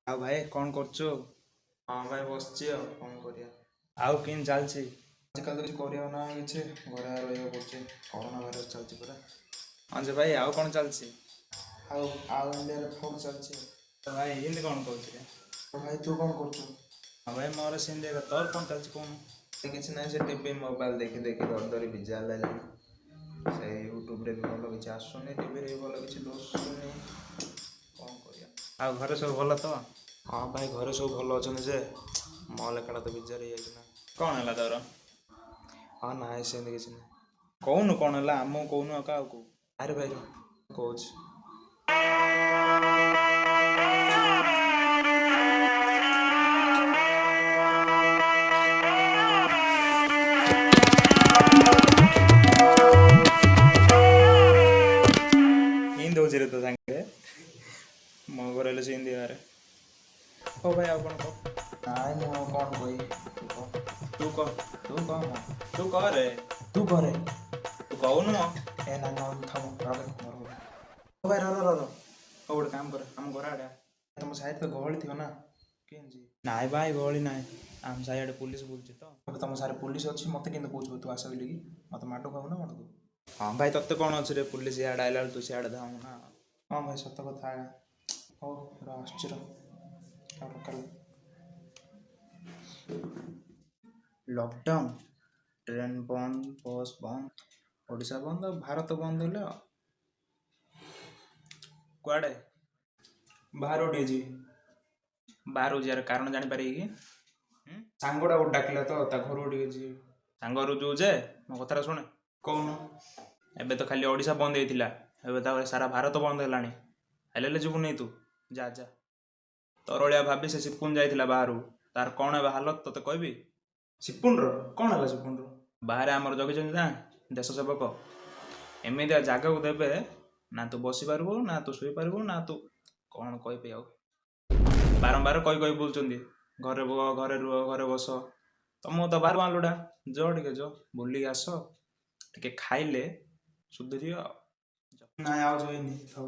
ଆଉ ଭାଇ କ'ଣ କରୁଛୁ? ହଁ ଭାଇ, ବସିଛି ଆଉ କ'ଣ କରିବା। ଆଉ କେମିତି ଚାଲିଛି? ଆଜିକାଲି ତ କିଛି କରିବାକୁ ନା କିଛି, ଘରେ ରହିବାକୁ ପଡୁଛି। କରୋନା ଭାଇରସ୍ ଚାଲିଛି ପରା। ହଁ ଯେ ଭାଇ, ଆଉ କ'ଣ ଚାଲିଛି? ଆଉ ଆଉ ଇଣ୍ଡିଆରେ ଫୋନ୍ ଚାଲିଛି। ତ ଭାଇ, ଏମିତି କ'ଣ କହୁଛି ରେ? ଆଉ ଭାଇ, ତୁ କ'ଣ କରୁଛୁ? ହଁ ଭାଇ, ମୋର ସେମିତି ଏକା। ତୋର କ'ଣ ଚାଲିଛି କହୁନୁ? କିଛି ନାହିଁ, ସେ ଟିଭି ମୋବାଇଲ ଦେଖି ଦେଖି ଧରି ଧରି ବିଜାର ଲାଗିଲାଣି। ସେ ୟୁଟ୍ୟୁବରେ ବି ଭଲ କିଛି ଆସୁନି, ଟିଭିରେ ବି ଭଲ କିଛି ଦୋସୁନି, କ'ଣ କରିବା? ଆଉ ଘରେ ସବୁ ଭଲ ତ? ହଁ ଭାଇ, ଘରେ ସବୁ ଭଲ ଅଛନ୍ତି ଯେ ମୋ ଲେଖାଟା ତ ବିଜାର ହେଇଯାଇଛି ନା। କ'ଣ ହେଲା ତୋର? ହଁ, ନାଇଁ, ସେମିତି କିଛି ନାହିଁ। କହୁନୁ କ'ଣ ହେଲା, ଆମକୁ କହୁନୁ ଆଉ କାହାକୁ କହୁ? ଆରେ ଭାଇ ରହ, କହୁଛି। ଏମିତି ହେଉଛି ରେ ତୋ ସାଙ୍ଗରେ? ମୋ ଘରେ ହେଲେ ସେମିତି ଆରେ। ହଉ ଭାଇ, ଆଉ କ'ଣ କହ? ନାଇଁ, ମୁଁ ଆଉ କ'ଣ କହିବି, ତୁ କହ। ତୁ କହ। ତୁ କହ ମ। ତୁ କହ ରେ। ତୁ କରେ। ତୁ କହୁନୁ ମ। ଏ ନା ନା, ଥାମ, ରଖ ମୋର। ହଉ ଭାଇ, ରହ ରହ ରହ। ହଉ, ଗୋଟେ କାମ କର, ଆମ ଘର ଆଡ଼େ ଆ। ତମ ସାଇଡ୍ ତ ଗହଳି ଥିବ ନା, କେମିତି ଯିବି? ନାଇଁ ଭାଇ, ଗହଳି ନାହିଁ। ଆମ ସାହିଆଡ଼େ ପୋଲିସ ବୁଲୁଛି ତ। ଏବେ ତମ ସାରେ ପୋଲିସ ଅଛି, ମୋତେ କେମିତି କହୁଛୁ ତୁ ଆସ ବୋଲିକି? ମୋତେ ମାଡ଼ ଖାବୁ ନା କ'ଣ ତୁ? ହଁ ଭାଇ, ତତେ କ'ଣ ଅଛି ରେ? ପୋଲିସ ଇଆଡ଼େ ଆଇଲା ବେଳକୁ ତୁ ସିଆଡ଼େ ଧାଉଁ ନା। ହଁ ଭାଇ, ସତ କଥା ଆଜ୍ଞା। ହଉ ରହ, ଆସୁଛି ରହ। ଆଉ ରଖ। ଲକଡାଉନ୍, ଟ୍ରେନ୍ ବନ୍ଦ, ବସ୍ ବନ୍ଦ, ଓଡ଼ିଶା ବନ୍ଦ ଆଉ ଭାରତ ବନ୍ଦ ହେଲା ଆଉ। କୁଆଡ଼େ? ବାହାରକୁ ଟିକେ ଯିବି। ବାହାରକୁ ଯିବାର କାରଣ ଜାଣିପାରିବି କି? ସାଙ୍ଗଟା ଗୋଟେ ଡାକିଲା ତ, ତା ଘରକୁ ଟିକେ ଯିବି। ସାଙ୍ଗ ଘରକୁ ଯିବୁ ଯେ ମୋ କଥାଟା ଶୁଣେ। କହୁନ। ଏବେ ତ ଖାଲି ଓଡ଼ିଶା ବନ୍ଦ ହେଇଥିଲା, ଏବେ ତାପରେ ସାରା ଭାରତ ବନ୍ଦ ହେଲାଣି। ହେଲେ ହେଲେ ଯିବୁନି ତୁ, ଯା ଯା। ତରଳିଆ ଭାବି ସେ ସିପୁନ ଯାଇଥିଲା ବାହାରକୁ, ତାର କ'ଣ ଏବେ ହାଲତ ତତେ କହିବି? ସିପୁନର କ'ଣ ହେଲା, ସିପୁନର? ବାହାରେ ଆମର ଜଗିଛନ୍ତି ନା ଦେଶ ସେବକ। ଏମିତିଆ ଜାଗାକୁ ଦେବେ ନା ତୁ ବସିପାରିବୁ, ନା ତୁ ଶୋଇପାରିବୁ, ନା ତୁ କ'ଣ କହିବି ଆଉ। ବାରମ୍ବାର କହି କହି ବୁଲୁଛନ୍ତି, ଘରେ ରୁହ, ଘରେ ରୁହ, ଘରେ ବସ। ତମକୁ ତ ବାହାରୁ ଆଣିଲୁଟା, ଯ ଟିକେ ଯ, ବୁଲିକି ଆସ, ଟିକେ ଖାଇଲେ ସୁଧୁରିବ ଆଉ। ନାଇଁ, ଆଉ ଯାଇନି, ଥାଉ।